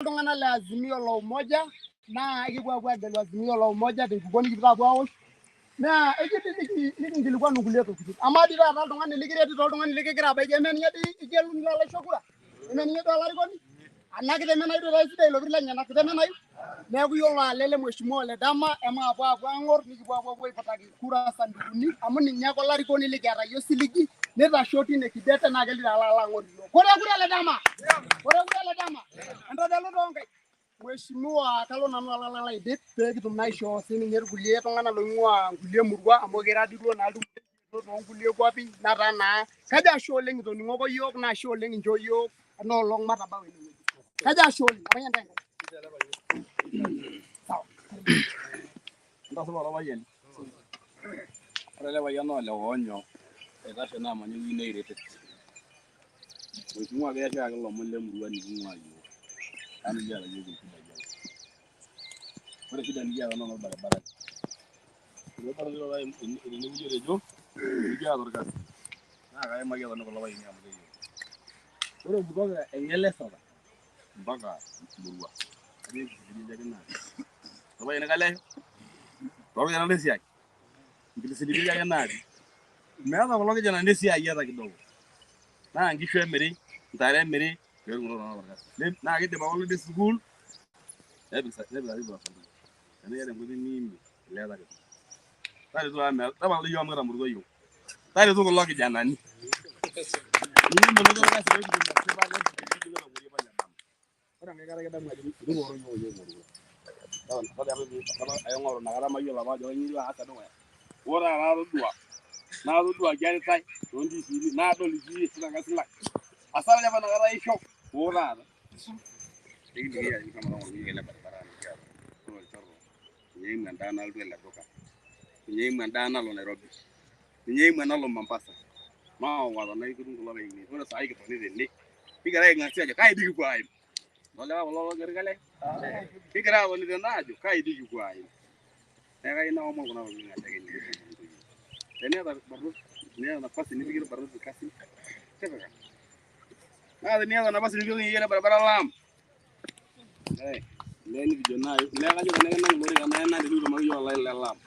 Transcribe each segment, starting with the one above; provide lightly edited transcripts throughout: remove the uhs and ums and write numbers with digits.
Iltung'anak le Azimio la Umoja naa ekipuo apuo agelu Azimio la Umoja tenkukuo nikipuo apuo aosh naa ekitii nikinkilikuanu nkulie tokitin. Amaa dii taata oltung'ani likiretito oltung'ani likigira abaiki eme ninye dii igelu nilo alo aisho kura? Eme ninye duo olarikoni? Anaa kitemenayu duo taa sidai ilopir lenyenak kitemenayu? Neeku iyiolo aa lele mheshimiwa Ole Dama emaapuo apuo aang'or nikipuo apuo aiputaki kura sandukuni amu ninye ake olarikoni likiata iyie osiligi nitasho tine kidete naa kelio alo alo ang'or iyiook. Kore kura Ole Dama! Kore kura Ole Dama! Entodolu toonkaik. Mheshimiwa kalo nanu alo alo aidip pee kitum naa aishoo sininye irkulie tung'anak loing'ua nkulie murua amu kira dii duo naa iltung'anak toonkulie kuapi netaa naa kajo ashe oleng itoning'oko iyiook naa ashe oleng inchoo iyiook ena olong matabau enewueji. Kajo ashe oleng. Amayian taa Enkai. Sawa. Entasupa olpayian. Ore ele payian naa ole Koonyo eitashe naa amanya ewueji neiretet. Mheshimiwa kiyaki ilomon lemurua niking'ua iyiook. Amu mikiata iyiook inchidai ake. Ore shida nikiata naa olbaribara. Ore olbaribara tenewueji otejo mikiata orkasi. Naa kaimaki atoni kulo payiani amu keyiolo. Ore kutoka Eng'elesata mpaka Murua. Kajo enkisiligae ake naa. Olpayian kaleisho. Toorkijanani lesiai. Nkisiligae ake natii. Meeta kulo kijanani esiai ata kidogo. Naa nkishu emiri, ntare emiri pee etum kulo tung'anak orkasi. Naa kidim ake olide sukuul nepik nepik osanduku. Tenaa iyata enkoitoi niimie olee taretu. Taretu amu meeta tapala iyiook amu kitamorutua iyiook. Taretu kulo kijanani. Niim menoto orkasi pee kitum esipata nikitum pale dama. Ore enkae kata kidamu ajo itu kioro iyiook iyiook emurua. Ore aing'oru inakata mayiolo apa ajo kainyoo ilo aas tedukuya. Ore taata atodua naa atodua kiaritae toontiifini naadol itii tina lai. Asara apa inakata aisho hoo taata. Ekiliki ajo shomo tang'oro iyiook ele baribara likiata. Ore olchorro ninye eimu endaa nalotu ele duka. Ninye eimu endaa nalo Nairobi. Ninye eimu enalo Mombasa. Maawa tenaa ikitum kulo payiani. Ore saai kitoni tene kigira aing'asia ajo kai dii kipuo aaim. Olewa kulo logira kale. Kigira atoni tene aajo kai dii kipuo aaim. Neeku kayieu naomon kuna tokitin adake. Teniata irbarnot, teniata nafasi nipikie irbarnot irkasin, tipika. Naa teniata nafasi nipikie ele barabara laam. Eh, lee nikijo naaji, lee kajo tenekinang ilorikan naa enare nikitum ake iyiook olaini le laam.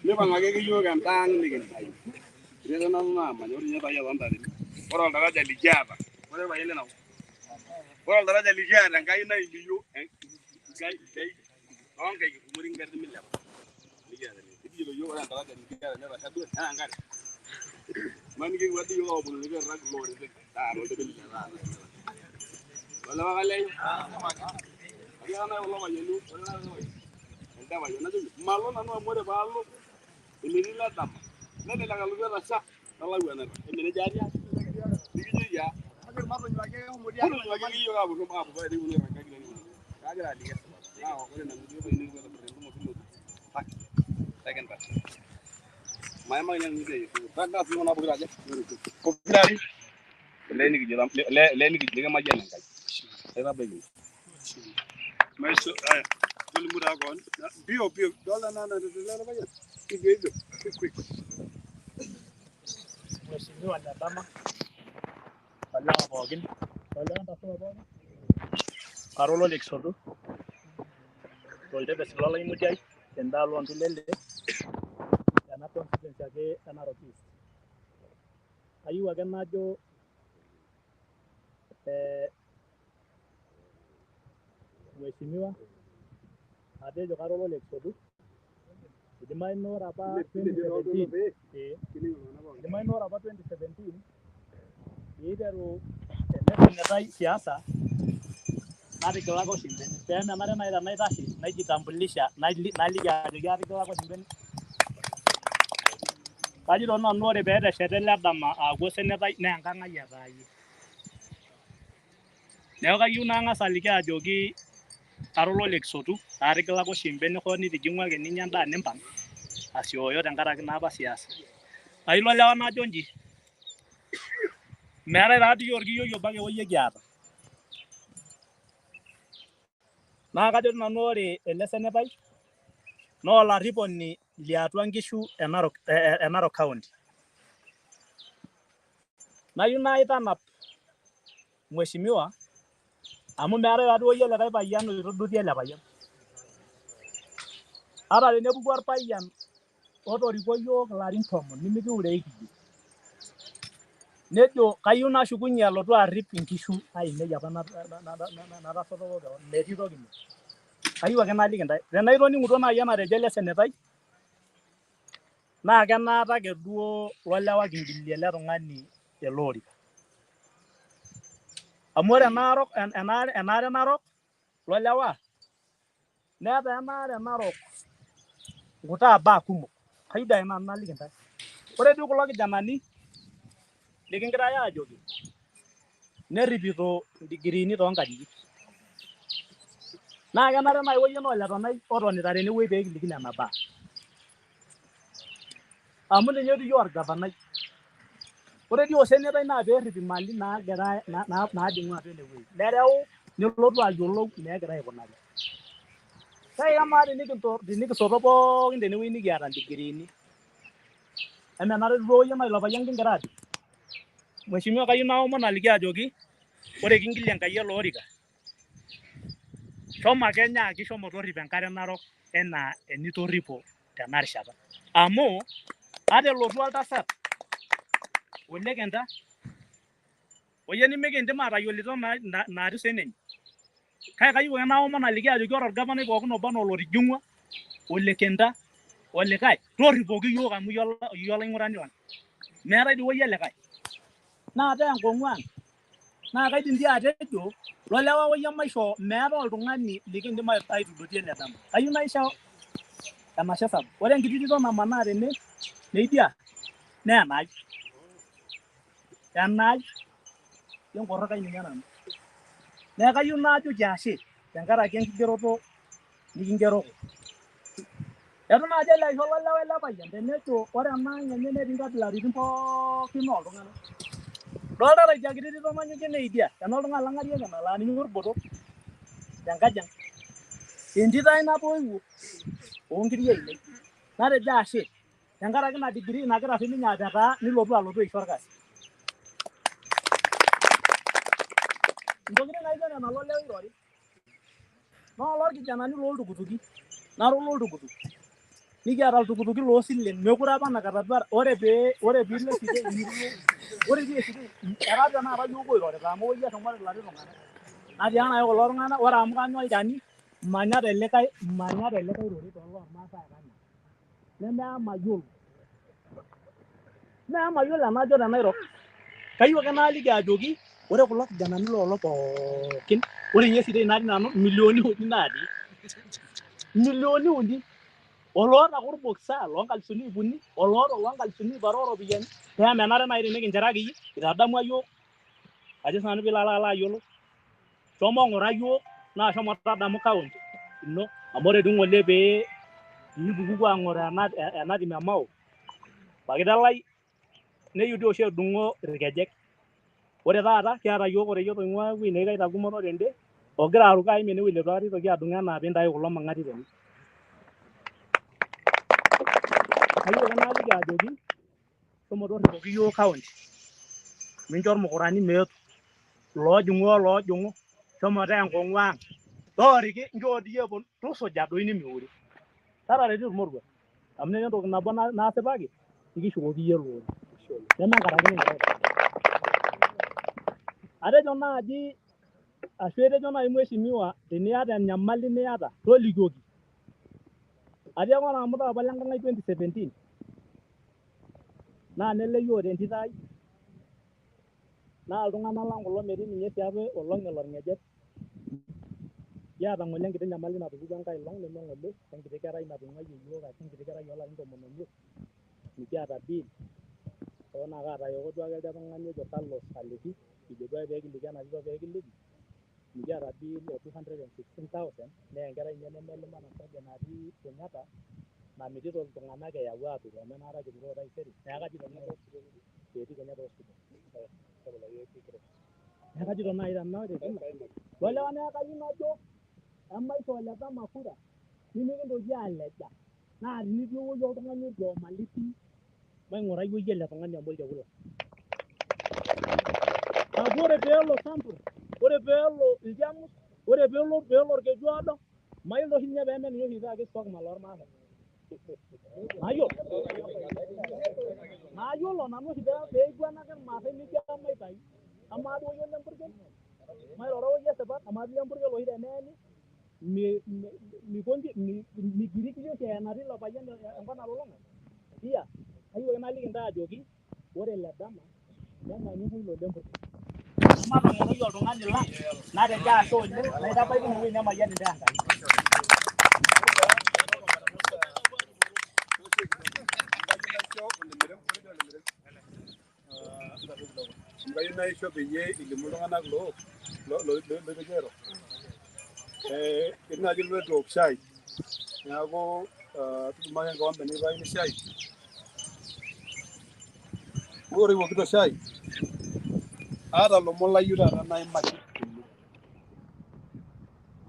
Mipang'aki ake iyiook enda ang nikintayu. Etii nanu naamanya, ore ninye saai atonita tene, ore oltaraja likiata, ore irpayian lina kop, ore oltaraja likiata Enkai naimiyio, Enkai toonkaik errumori ingarrin milepa. Nikiata ene. Nikijito iyiook ore entaraja nikiata netasha duo naa enkare. Imaniki ekipuo dii iyiook aomonu nikiirrag ilo oreteni taata oltepeni le taata. Olewa kalei. Atiaka naaji kulo payiani, ore naaji kulo payiani, elde payian najoki malo nanu amu ore paalo enetii ile dama nelelek alotu etasha nalau enairrag. Eme nejia atiaka? Nikijoki aa? Matonyuaki ake iyiook aapuo aapuo paa tenikiponu airrag kake kagira aliki esipata. Naa ore ina ng'ueji nikipuo aitobir entumo pilotu haki ekintashe. Maimaki ninye nanu esiai e sukuul. Kake sii kuna pokira aja? Pokira are. Olee nikijo olee nikijo nikimayian Enkai. Aitabaiki ine. Maiso, aya, tolimu taa koon. Mbio mbio, dolta naa natejo ele payian. Hivyo hivyo, quick quick. Mheshimiwa Ledama, olewa pookin, olewa ntasupa pookin, kara olole kisotu toltepesi lolaimutie tendaalo ontulele tena constituency ake e Narok East. Kayieu ake najo mheshimiwa atejo kara olole kisotu idimayu naa ore apa 2017 idimayu naa ore apa 2017 piiteru ele senetai siasa natigilaka oshi imbene pee menare naaji tenaitashe naijitambulisha naliki ajoki atigilaka oshi imbene. Kajito nanu ore peetesheta ele dama aaku osenetai naa enkang ai etaa iyie. Neeku kayieu nang'as aliki ajoki kara olole kisotu atigilaka oshi imbene hoo nitijing'ua ake ninya endaa nimpang asioyo tenkaraki naa apa siasa. Kayieu lewa najo inji, meetae taadii orkiyioi obo ake oyie kiata. Naa kajo nanu ore ele senetai naa olarriponi liatua nkishu e Narok, e Narok County. Nayieu naitanap mheshimiwa Amu meetae duo yie likae payian oitudutie ele payian. Ata tenepuku orpayian otoriko yiok ilarin 10 nimikiure ikijo. Nejo kayieu nashukunye alotu arrip inkishu ainei apa natasotoko kewon, metii toki ine. Kayieu ake naliki intae. Tenaa itoning'utuo naaji enatejo ele senetai, naa kenaata ake duo lolewa kingilie ele tung'ani ele orika. Amu ore ena enaare narok lolewa, neeta enaare narok nkutaa baa kumok. Kayieu doi nanu naliki intae. Ore dii kulo kijanani likingirai aajoki nerripito indigiriini toonkajijik. Naa kenare naaji woyie naa oletonai otonita tenewueji pee kiliki nena baa. Amu ninye dii orgavanai. Ore dii osenetai naa peerrip imali naagira naajing'u atua enewueji. Nereu nelotu ayiolou ineegira aikunari. Kake amaa tenikisoto pookin tenewueji nikiata indigiriini. Emenare duo woyie naa ilo payian kingira aajo. Mheshimiwa kayieu naomon aliki ajoki ore kingilie Enkai ele orika. Shomo ake nyaaki shomo torripo enkare narok enaa enitorripo tena rishata. Amu ata elotu oltasat ole Kenta oyie nimikindim aatayiolito naati enenye. Kake kayieu ake naomon aliki ajoki ore orgavanai pookin oba anaa olotijing'ua ole Kenta olikae torripoki yiok amu iyie olaing'urani lang. Meetae dii woyie likae. Naa taa enkong'u ang'. Naa kaidim dii atejo lolewa woyie maisho meetae oltung'ani likindim aitudotie ele dama. Kayieu naisho enashe sapuk. Ore enkiti tito namanaa tene neidia naa enaai. Enaai enkorrokai ninye nanu. Neeku kayieu najoki ashe tenkaraki enkigeroto nikingeroko. Etu naaji ele aisho lolewa ele payian tenejo ore enaang' enye netii nkabilaritin pookin ooltung'anak. Dolta idia kiti tito nanyokie neidia ena oltung'ani lang'arieki ena laa ninye orbotor tenkaji ang'. Entito ai natoiwuo oonkiri ainei. Natejo ashe tenkaraki ina degree nagira sininye apetaa nilotu alotu aisho orkasi. Intokitin naijo nena lolewa eirori. Naa olorkijanani looltukutuki, nara ololtukutuk. Nikiata iltukutuki loosilen, mekure apa inakata duo ore pee ore piilo esitei ore pii esitei era tenakata yiok oirorita amu oyie eshomo ilati tung'anak. Natii naaji kulo tung'anak ore amu kanya olchani manya telikae rorei toolormaasai ake anya. Neme mayiolo. Mee mayiolo enajo tenairo. Kayieu ake naaliki ajoki ore kulo kijanani loolo pookin ore ninye esitei natii nanu milioni uni natii. Milioni uni. Oloota ake orbokisa loonkalisuni ip uni, oloota oloonkalisuni ip are ooropiyiani. Pee menare naaji tenikincheraki iyie, itadamua yiok, ajo sinanu piilo alo ayiolou. Shomo ng'ura yiok naa shomo tadamu county ino amu ore dii ng'ole pee ipukuku aang'oraa ena tim e Mao Pakitalai neyieu dii oshi edung'o irkejek. Ore taata kiata yiok oreyiet oing'ua ewueji neji Kaitagumono tende ogira aruko aim enewueji leitu aikata itoki adung'o enaa piintayu kulo mang'ati tene. Kayieu ake naliki ajoki shomo torripoki yiok county mincho irmukurani meetu loojing'u oloojing'u shomo taa enkong'u ang' tooriki nchoo dii eponu tusuja doi nimiure. Taarareti irmoruak amu nena entoki nabo naasipaki nikishukoki iyie ele orika. Neme nkaraki nikingira. Atejo naaji ashu etejo naaji mheshimiwa teniata enyamali niata tolikioki. Atii ake orng'amuta apa lenkang' ai 2017 naa neleyioo tentito ai naa iltung'anak lang kulo metii ninye siake olong'el orng'ejep. Kiata ng'ole enkiti nyamali natupukuo enkae olong' neme ng'ole enkiti kerai natung'uayie yiok ashu enkiti kerai oolarin 15 nikiata bill hoo naa kaatayoko duake elde tung'ani ojo Carlos aliki kijo duake pee kiliki ena tito pee kiliki nikiata bill e 216,000 naa enkerai ninye nemelima natii Kenyatta namitito iltung'anak eyau aaturu amu enaata kituroo taisere neeku kajito etii Kenyatta hospital. Neeku kajito naaji tena lolewa neeku kayieu najo emaisho ole dama kura nimikintoki aleja naa tenitii ewueji oltung'ani orkioma litii maing'urai woyie ele tung'ani amu olchekut lang. Aaku ore peelo Sambur Ore peelo ilchamus, ore peelo orkeju odo, mayiolo oshi ninye peeme ninye oshi itaaki sokma lormaasai. Mayiolo. Mayiolo nanu oshi peiguanaki irmaasai nijo emaitayu. Amaa duo iyie olempurkel? Mairoro oyie esipat, amaa duo empurkel oshi teneeni, mikonji migirigiri oshi eenata ilo payian enkop nalulung'a? Iya, kayieu ake naliki intae ajoki ore ile dama nenyanyuku ilo lempurkel. Nematong'oroi oltung'ani lang natejo ashe oleng naitabaiki inewueji nemayian intae Enkai. Kayieu naisho peyie ilimu iltung'anak loitoki airo. Ketii naaji iloito aok shai, neeku tudumu ake enkikombe nikipikakini shai. Ore iwokito shai, aata ilomon layieu taata naimaki tene.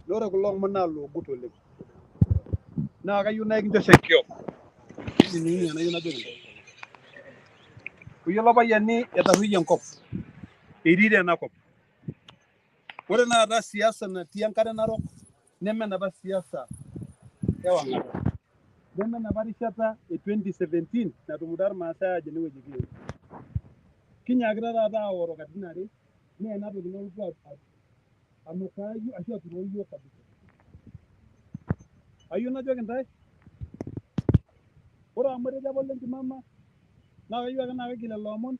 Naa ore kulo omon naa loogut oleng. Naa kayieu naa ekincho enkiok. Inining'u enayieu najoki intae. Oyiolo payiani etarrueyie enkop, etii enakop. Ore taata siasa natii enkare narok neme enapa siasa ewang'ata. Neme enapa rishata e 2017 natumuta irmaasai aajo enewueji kiyieu. Kinyaakita taata aoro katitin are naa ena toki nalotu anukaa ashu aturoo yiok kabisa. Ayieu najoki intae, ore amu etejo apa ole Ntimama naa kayieu ake naa kaigil lelo omon,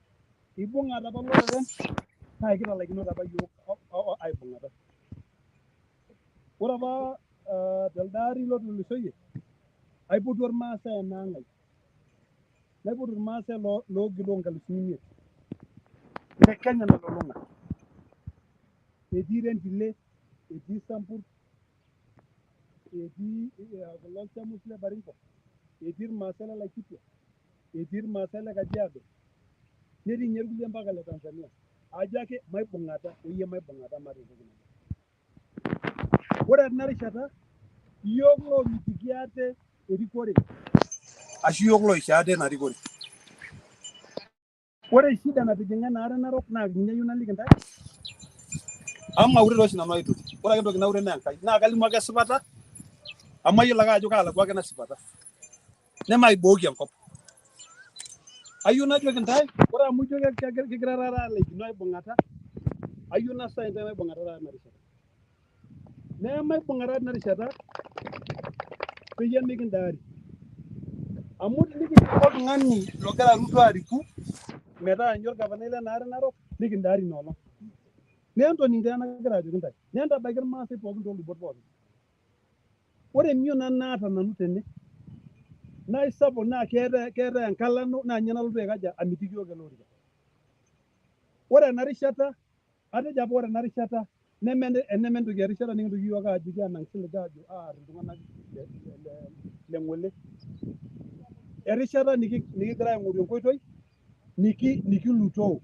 ibung'ate apa loreren naa kitalaikinote apa yiok aibung'ata. Ore apa telde ari lotulusoyie aipotuo irmaasai enaang' ai. Naipotu irmaasai loogiloo 5,000 te Kenya nalulung'a. Etii Rendile, etii Sambur, etii kulo Chamus le Baringo, etii irmaasai le Laikipia, etii irmaasai le Kajiado, netii ninye irkulie mpaka le Tanzania. Ajo ake maibung'ata oyie maibung'ata maata entoki nabo. Ore tena rishata iyiok loomitiki ate erikore ashu iyiok loisho ate ina rikore. Ore shida natijing'a ena are narok naa ninye ayieu naliki intae. Amu maure doi oshi nanu aitoki. Ore ake entoki naure naa Enkai. Naa kalimu ake esipata amu ayiolo ake ajo kaalakwa ake ena sipata. Nemaibooki enkop. Ayieu najoki intae, ore amu ijo kigira taata alaikino aibung'ata, ayieu nasai intae maibung'ata taata tena rishata. Nemaibung'ata tena rishata peyie mikindaari. Amu tenikitii oltung'ani logira Ruto ariku metaa ninye orgavanai lena are narok, nikindaari ina olong. Nentoning taa enagira ajoki intae. Nentabaiki irmaasai pookin toolubot pookin. Ore emion naata nanu tene naa isapuk naa keetae enkalano naa ninye nalotu aikaja amitiki iyiook ele orika. Ore ena rishata atejo apa ore ena rishata neme entoki erishata nikintoki iyiook ajoki anang silig aajo aar iltung'anak le ng'ole. Erishata nikigira aing'oru enkoitoi nikilutoo.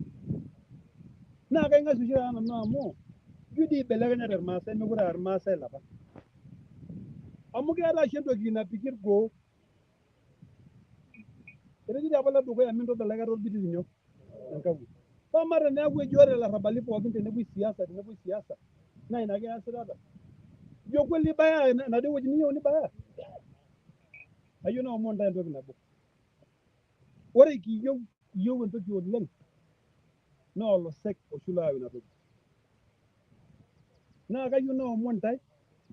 Naa kaing'asie oshi taata nanu amu ijo dii ibelekenyate irmaasai mekure aa irmaasai lapa. Amu keetae oshi entoki napiki irgoo. Etejo dii apa oledukuya mintodol aikata orbititi nyoo enkawuo. Amaa teneeku eji ore ilarrabali pookin tenepuoi siasa tenepuoi siasa naa ina ake easitata. Ijo kweli ibaya enaduo wueji niyieu nibaya. Ayieu naomon intae entoki nabo. Ore kiyieu iyieu entoki oleng naa olosek oshi loyau ina toki. Naa kayieu naomon intae,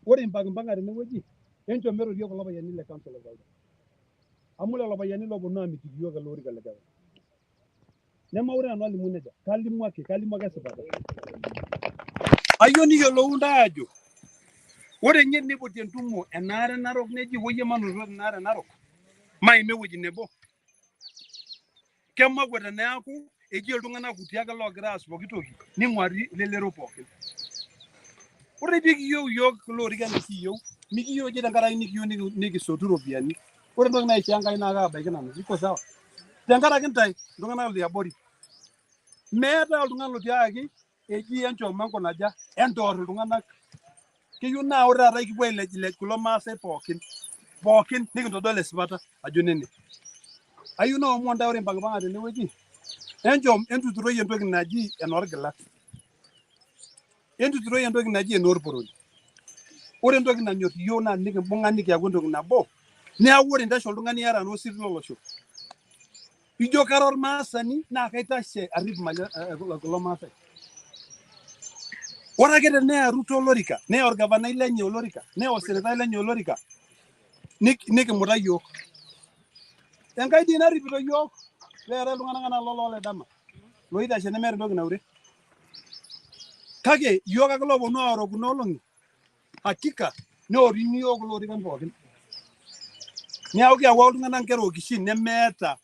ore impang'ipang'a tenewueji, enchom meirorie kulo payiani le council of elders. Amu lelo payiani looponu aamitiki iyiook ele orika le gavana. Nemaure nanu alimu nejia, kalimu ake, kalimu ake esipata. Ayieu niyiolou intae ajo ore ninye tenipoti entumo enaare narok neji oyie manoto tenaare narok, maima ewueji nebo. Kemakwa teneaku eji iltung'anak kuti ake loogira aas pooki toki ning'uari elelero pookin. Ore pee kiyieu iyiook kulo orikan likiyieu, mikiyieu eji tenkaraki nikiyieu nikisotu iropiyiani. Ore entoki naishoo Enkai naa kaabaiki nanu, iko sawa. Tenkaraki intae iltung'anak liabori. Meetae oltung'ani lotiakaki eji enchom enkunaja entoor iltung'anak. Keyieu naa ore taata kipuo ailejilej kulo maasai pookin pookin nikintodol esipata ajo nene. Ayieu naomon intae ore impang'ipang'a tenewueji enchom entuturoi entoki naji enoorgilat. Entuturoi entoki naji enoorporoni. Ore entoki nanyor iyiook naa nikimbung'a nikiaku entoki nabo. Neeku ore intashe oltung'ani iata naa osirit lolosho. Ijo kara ormaasani naa kaitashe arrip imali kulo maasai. Ore ake teneya Ruto olorika, neya orgavanai lenye olorika, neya osenetai lenye olorika, nikimuta iyiook. Enkai dii naripito iyiook peetae iltung'anak anaa lolo Ledama loitashe nemeeta entoki naure. Kake iyiook ake looponu aoro kuna olong'i, hakika neorini iyiook kulo orikan pookin. Neeku kiyau iltung'anak nkera okishin nemeeta,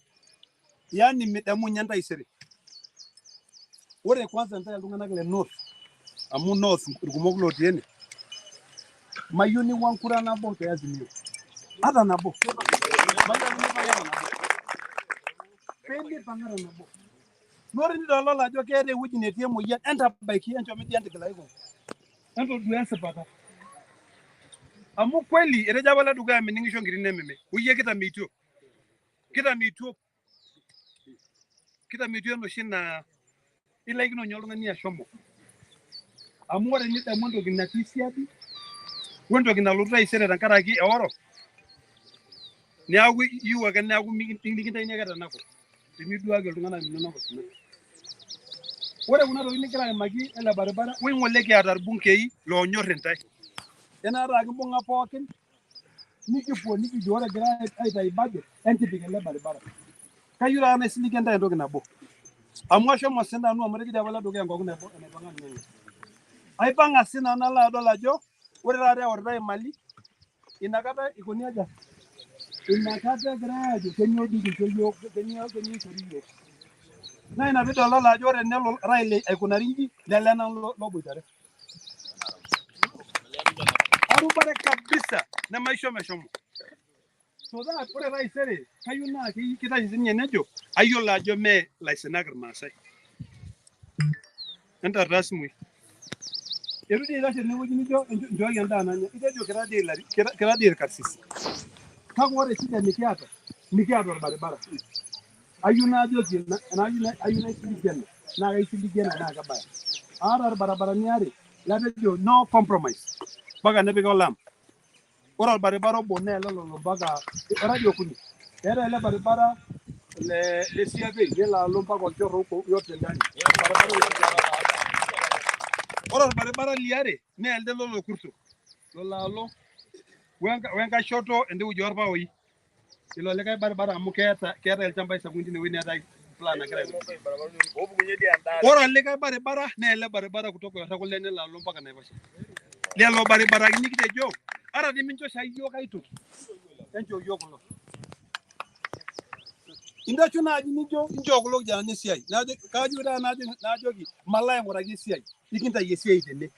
yaani midamu ninye entaisere. Ore kwanza ntae iltung'anak le North, amu North irkumok lotii ene, mayieu niwang kura nabo te Azimio. Ata nabo. Mayieu nipang ata nabo. Pemipang ata nabo. Naa ore nidololo ajo keeta ewueji netii emoyian, entabaiki enchom dii entigilaki kewon. Entodua esipata. Amu kweli etejo apa oledukuya mining'isho nkiri nememe. Oyie kitameitio. Kitameitio. Kitameitio enoshi naa ilaikino ninye oltung'ani ashomo. Amu ore nidamu entoki natii siadi wentoki nalotu taisere tenkaraki eoro, neeku iyieu ake neeku mikintaini ake tenakop teniduaki iltung'anak linonok osina. Ore kuna tokitin nigira aimaki ele baribara, woi ng'ole kiata irbungei loonyor intae. Enaata kimbung'a pookin nikipuo nikijo ore egira aitayu budget entipik ele baribara. Kayieu taata naisiligie intae entoki nabo. Amu ashomo sinanu amu etejo apa oledukuya enkoku enaipang'a ninye. Aipang'a sinanu nalo adol ajo ore taata eoritae imali inakata ikoni aja? Inakata egirai aajo kenyoo dii kincho iyiook, kenyoo ishori iyiook. Naa ina piidololo ajo ore tenelo Raila aikunari inji lelo nanu loboitare. Arubare kabisa nemaisho meshomo. So that ore taisere kayieu naa kitashe sininye nejo ayiolo ajo mee laisinak irmaasai. Entar taa simui. Eitu dii aitashe tenewueji nijo nchooki endaa nanya. Itejo kira dii kira dii irkarsisi. Kake ore shida nikiata, mikiata orbaribara. Ayieu najoki ayieu naisiligie ena naa kaisiligie ena naa kebaya. Aata irbaribarani aare latejo no compromise mpaka nepiki olam. Ore orbaribara obo naa ele lolo mpaka era dii okuni. Eetae ele baribara le Siapei nelo alo mpaka Olchorro huko yote ndani. Ore orbaribara liare naa elde lolo Kurto lolo alo wenkae shoto ende wueji orpaoi. Ilo likae baribara amu keeta ilchambai sapukin tinewueji neetae plan nagira aiko. Ore olikae baribara naa ele baribara kutoka Orrekule nelo alo mpaka Naivasha. Lelo baribarani nikitejo ata timincho shai iyiook aitoki enchoo iyiook kulo. Intasho naaji nijo inchoo kulo kijanani esiai. Kajo taa najoki malo aing'uraki esiai. Ikintayu esiai tene.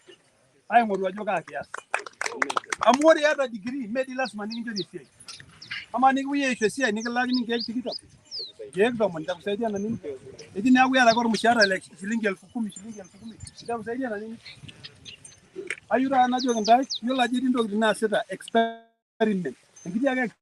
Aing'oru ajo kaa kias. Amu ore iyata degree mee dii lasima nikinchori esiai. Amaa nikipuoi aisho esiai nikilaakini nkeek tikitam, nkeek tomon itakusaidia na nini? Eji neeku iyata ake ormushaara le shilingi elfu kumi, shilingi elfu kumi, itakusaidia na nini? Ayieu taata najoki intae, yiolo ajo etii intokitin naasita experiment. Enkiti ake